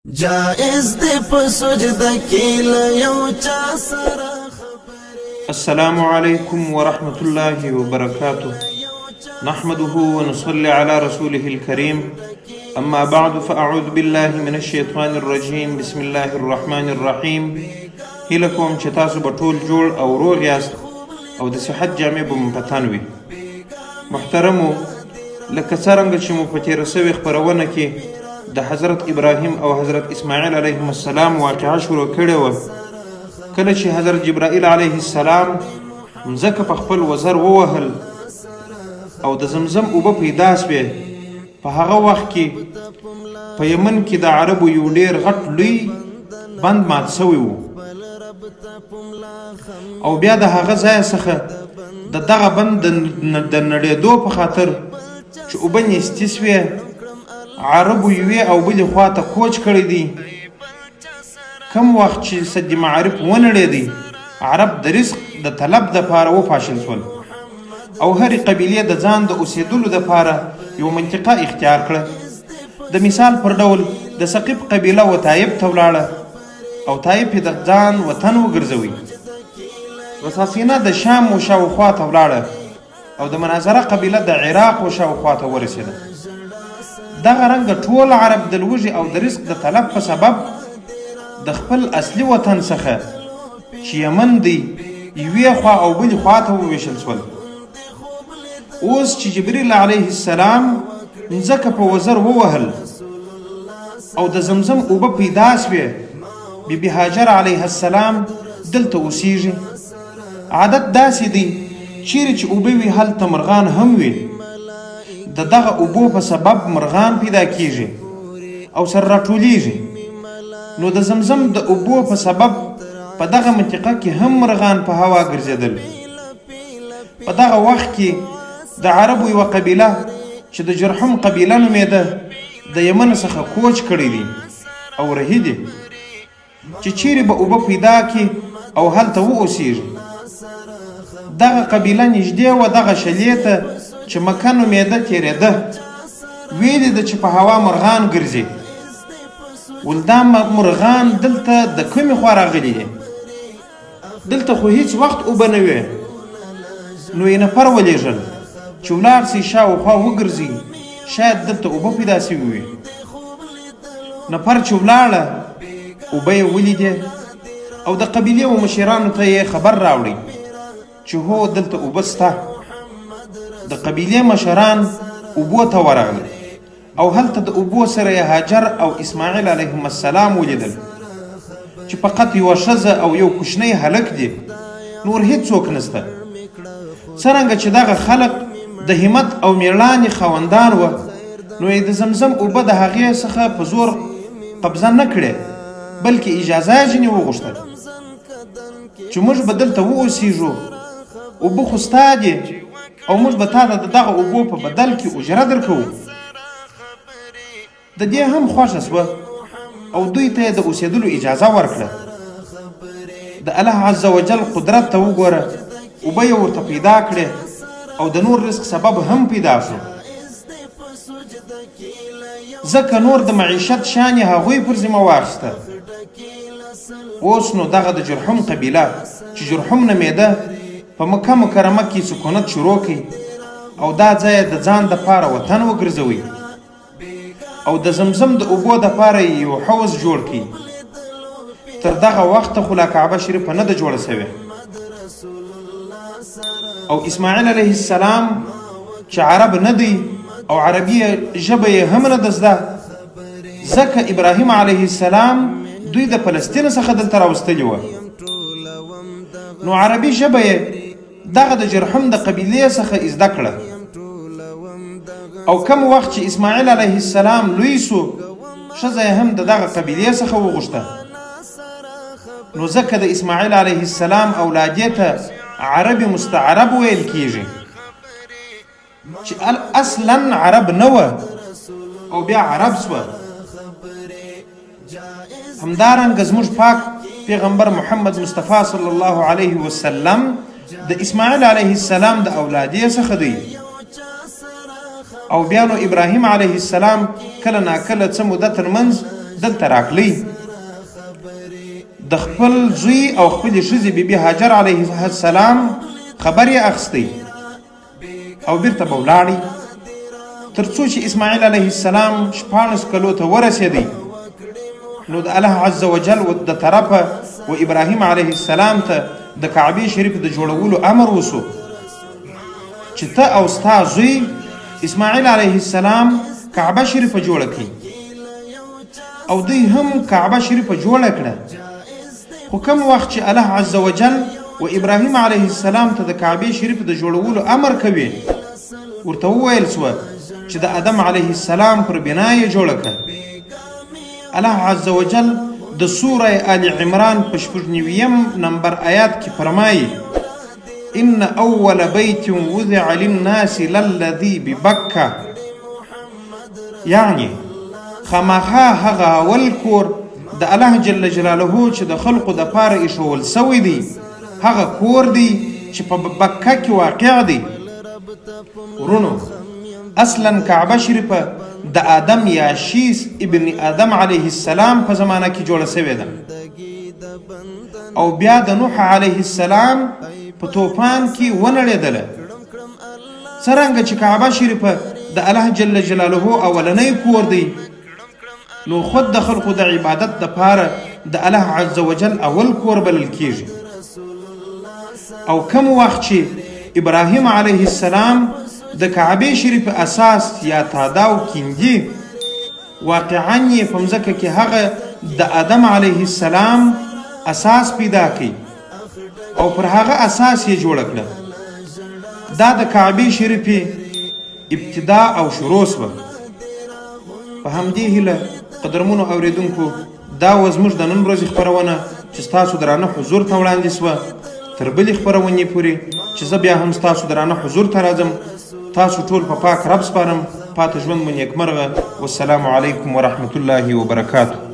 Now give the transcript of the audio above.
جائز دی په سجده کې له یو چا سره خبرې. السلام علیکم ورحمة الله وبرکاته نحمده ونصلي على رسوله الكريم اما بعد فاعوذ بالله من الشیطان الرجیم بسم الله الرحمن الرحیم هیله کوم چې تاسو به ټول جوړ او روغ یاست او د صحت جامې به مو په تن وي. محترمو، لکه څرنګه چې مو په تېره سوې خپرونه کې د حضرت ابراهیم او حضرت اسماعیل علیهم السلام واقعه شروع کړې وه، کله چې حضرت جبرائیل علیه السلام مځکه په خپل وزر ووهل او د زمزم اوبه پیدا سوې، په هغه وخت کې په یمن کې د عربو یو ډېر غټ لوی بند مات سوی و او بیا د هغه ځای څخه د دغه بند د نړېدو په خاطر چې اوبه نیستي سوې، عربو یوې او بلې خوا ته کوچ کړی دی. کوم وخت چې سد معارف ونړېدی، عرب د رزق د طلب دپاره وپاشل سول او هرې قبیلې د ځان د اوسېدلو دپاره یوه منطقه اختیار کړه. د مثال پر ډول د ثقیف قبیله و طایف ته ولاړه او طایف یې د ځان وطن وګرځوی. غساسینه د شام و شاوخوا ته ولاړه او د مناظره قبیله د عراق و شاوخوا ته ورسېده. دغه رنګه ټول عرب د لوږې او د رزق د طلب په سبب د خپل اصلي وطن څخه چې یمن دی یوې خوا او بلې خوا ته وویشل شول. اوس چې جبریل علیه السلام مځکه په وزر ووهل او د زمزم اوبه پیدا سوې، بی بی هاجر علیه السلام دلته اوسیږي. عادت داسې دی چیرې چې اوبه وي هلته مرغان هم وي. د دغه اوبو په سبب مرغان پیدا کیږي او سره راټولیږي. نو د زمزم د اوبو په سبب په دغه منطقه کې هم مرغان په هوا ګرځېدل. په دغه وخت کې د عربو یوه قبیله چې د جرحم قبیله نومېده د یمن څخه کوچ کړی دی او رهي دي چې چیرې به اوبه پیدا کړي او هلته و اوسیږي. دغه قبیله نږدې وه دغه شلې ته چې مکه نومېده تېرېده، ویې لیده چې په هوا مرغان ګرځي. ول دا مرغان دلته د کومې خوا راغلي دي؟ دلته خو هیڅ وخت اوبه نه وې. نو یې نفر ولېږل چې ولاړ سي شاوخوا وګرځي، شاید دلته اوبه پیدا سوي وي. نفر چې ولاړه اوبه یې ولیدې او د قبیلې و مشرانو ته یې خبر راوړی چې هو دلته اوبه سته. د قبیلې مشران اوبو ته ورغلل او هلته د اوبو سره یې هاجر او اسماعیل علیهم السلام ولیدل چې فقط یوه ښځه او یو کوچنی هلک دي، نور هیڅوک نشته. څرنګه چې دغه خلق د همت او میړانې خاوندان وه، نو یې د زمزم اوبه د هغې څخه په زور قبضه نه کړې، بلکې اجازه یې ځینې وغوښتل چې موږ به دلته واوسیږو، اوبه خو ستا دي او موږ به تا ته د دغه اوبو په بدل کې اجره درکوو. د دې هم خوښه شوه او دوی ته یې د اوسېدلو اجازه ورکړه. د الله عز وجل قدرت ته وګوره، اوبه یې ورته پیدا کړې او د نور رزق سبب هم پیدا شو، ځکه نور د معیشت شان یې هغوی پر ذمه واخیسته. اوس نو دغه د جرحم قبیله چې جرحم نومېده په مکه مکرمه کې سکونت شروع کړي او دا ځای د ځان دپاره وطن وګرځوي او د زمزم د اوبو دپاره یې یو حوض جوړ کړي. تر دغه وخته خو لا کعبه شریفه نه ده جوړه شوې. او اسماعیل علیه السلام چې عرب نه دی او عربي ژبه یې هم نه ده زده، ځکه ابراهیم علیه السلام دوی د فلسطین څخه دلته راوستلي وه، نو عربي ژبه یې دغه د جرحم د قبیلې څخه زده کړه. او کوم وخت چې اسماعیل علیه السلام لوی سو، ښځه یې هم د دغه قبیلې څخه وغوښته، نو ځکه د اسماعیل علیه السلام اولادې ته عرب مستعرب ویل کیږي چې اصلا عرب نه وه او بیا عرب سوه. همدارنګه زموږ پاک پیغمبر محمد مصطفی صلی الله علیه وسلم د اسماعیل علیه السلام د اولادې څخه دی. او بیا نو ابراهیم علیه السلام کله ناکله څه موده ترمنځ دلته راکلی، د خپل زوی او خپلې ښځې بی بی هاجر علیه السلام خبر یې اخیستی او بیرته به ولاړی، تر څو چې اسماعیل علیه السلام 16 کلو ته ورسېدی، نو د الله عز وجل د طرفه و ابراهیم علیه السلام ته د کعبې شریف د جوړولو امر وسو چې ته او ستا زوی اسماعیل علیه السلام کعبه شریفه جوړه کړئ. او دوی هم کعبه شریفه جوړه کړه. خو کوم وخت چې الله عز وجل و ابراهیم علیه السلام ته د کعبې شریف د جوړولو امر کوي، ورته وویل سوه چې د آدم علیه السلام پر بنا یې جوړه کړه. الله عز وجل د سوره آل عمران په 96 نمبر آیات کې فرمایي: ان اول بیت وضع للناس للذي ببکه، یعنی خامخا هغه اول کور د الله جل جلاله چې د خلقو د پاره ایښول سوی دی، هغه کور دی چې په بکه کې واقع دی. ورونو، اصلا کعبه شریفه د آدم یا شیس ابن آدم علیه السلام په زمانه کې جوړه شوې ده، او بیا د نوح علیه السلام په توفان کې ونړېدله. څرنګه چې کعبه شریفه د الله جل جلاله اولنی کور دی، نو خود د خلقو د عبادت د پاره د الله عز وجل اول کور بلل کیږي. او کوم وخت چې ابراهیم علیه السلام د کعبې شریف اساس یا تاداو کیندي، واقعا یې په مځکه کې هغه د آدم علیه السلام اساس پیدا کړي او پر هغه اساس یې جوړه کړه. دا د کعبې شریفې ابتدا او شروع سوه. په همدې هیله قدرمنو اوریدونکو، دا وه زموږ د نن ورځې خپرونه چې ستاسو درانه حضور ته وړاندې سوه. تر بلې خپرونې پورې چې زه بیا هم ستاسو درانه حضور ته راځم، تاسو ټول په پاک رب سپارم. پاته ژوند مو نیکمرغه. والسلام علیکم ورحمت الله وبرکاته.